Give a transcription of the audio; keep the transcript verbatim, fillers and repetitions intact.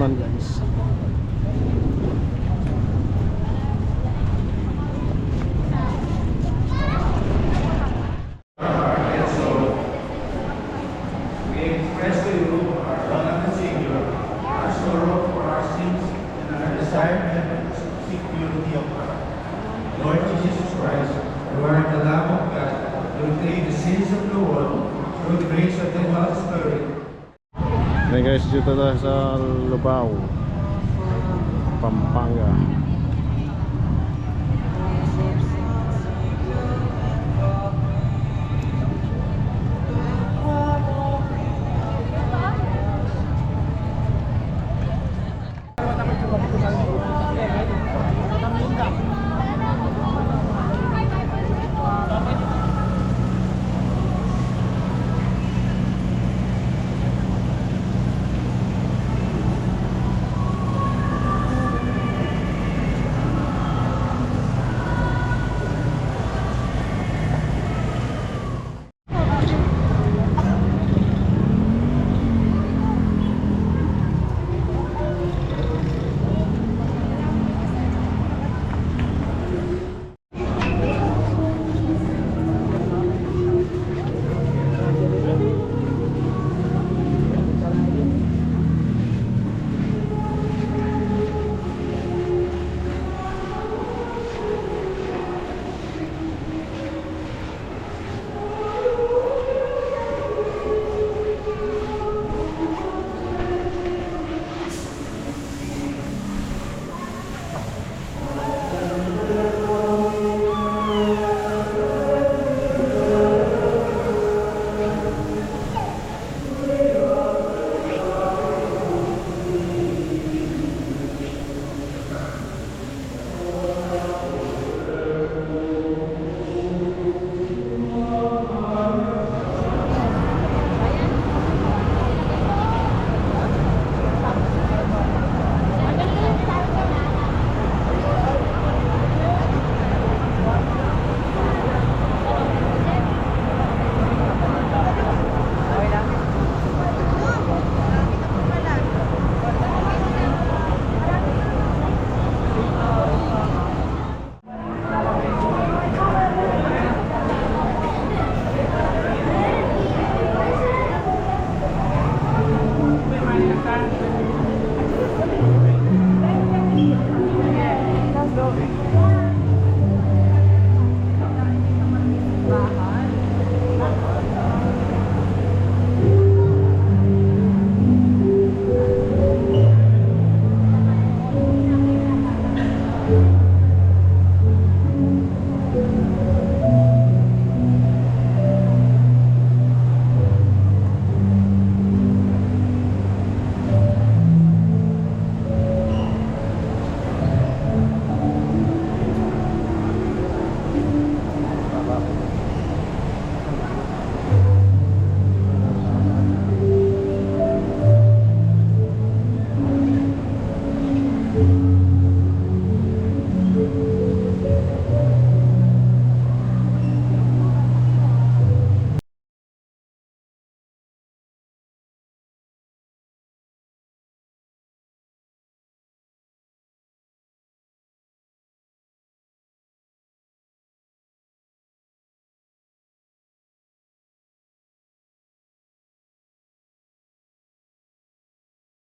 Man, guys. We express to you, our Lord and Savior, our sorrow for our sins and our desire to seek purity of heart. Lord Jesus Christ, you are the Lamb of God, you take the sins of the world through the grace of the Holy Spirit. Ayan guys, dito tayo sa Lubao, Pampanga.